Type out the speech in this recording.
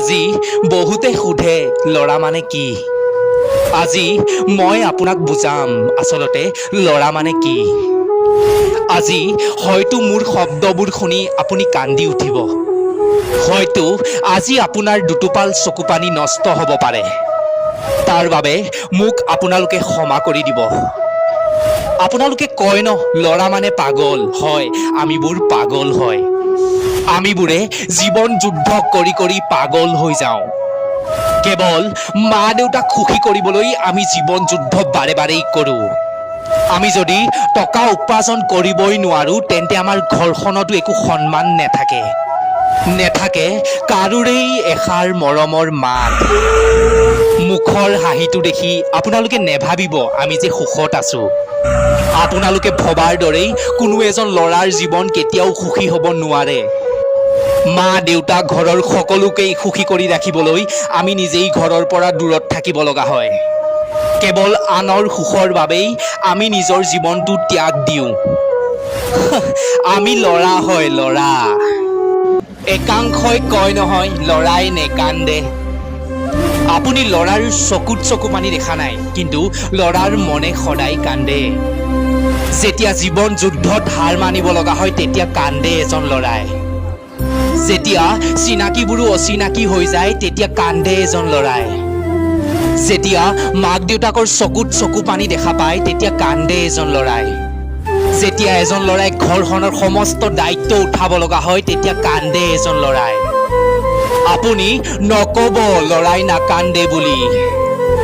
আজি বহুতে সোধে, ল'ৰা মানে কি? আজি মই আপোনাক বুজাম আচলতে ল'ৰা মানে কি। আজি হয়তো মোৰ শব্দবোৰ শুনি আপুনি কান্দি উঠিব। হয়তো আজি আপোনাৰ দুটোপাল চকুপানী নষ্ট হ'ব পাৰে। তাৰ বাবে মোক আপোনালোকে ক্ষমা কৰি দিব। আপোনালোকে কয় ন, ল'ৰা মানে পাগল হয়। আমিবোৰ পাগল হয়। আমিবোৰে জীৱন যুদ্ধ কৰি কৰি পাগল হৈ যাওঁ। কেৱল মা দেউতাক সুখী কৰিবলৈ আমি জীৱন যুদ্ধ বাৰে বাৰেই কৰোঁ। আমি যদি টকা উপাৰ্জন কৰিবই নোৱাৰোঁ, তেন্তে আমাৰ ঘৰখনতো একো সন্মান নেথাকে, নেথাকে কাৰোৰেই এষাৰ মৰমৰ মাত। মুখৰ হাঁহিটো দেখি আপোনালোকে নেভাবিব আমি যে সুখত আছোঁ। আপোনালোকে ভবাৰ দৰেই কোনো এজন ল'ৰাৰ জীৱন কেতিয়াও সুখী হ'ব নোৱাৰে। মা দেউতা, ঘৰৰ সকলোকেই সুখী কৰি ৰাখিবলৈ আমি নিজেই ঘৰৰ পৰা দূৰত থাকিব লগা হয়। কেৱল আনৰ সুখৰ বাবেই আমি নিজৰ জীৱনটো ত্যাগ দিওঁ। আমি ল'ৰা হয়, ল'ৰা। একাংশই কয় নহয়, ল'ৰাই নেকান্দে। আপুনি ল'ৰাৰ চকুত চকু পানী দেখা নাই, কিন্তু ল'ৰাৰ মনে সদায় কান্দে। যেতিয়া জীৱন যুদ্ধত হাৰ মানিব লগা হয়, তেতিয়া কান্দে এজন ল'ৰাই। যেতিয়া চিনাকিবোৰো অচিনাকি হৈ যায়, তেতিয়া কান্দে এজন ল'ৰাই। যেতিয়া মাক দেউতাকৰ চকুত চকু পানী দেখা পায়, তেতিয়া কান্দে এজন ল'ৰাই। যেতিয়া এজন ল'ৰাই ঘৰখনৰ সমস্ত দায়িত্ব উঠাব লগা হয়, তেতিয়া কান্দে এজন ল'ৰাই। আপুনি নক'ব ল'ৰাই নাকান্দে বুলি।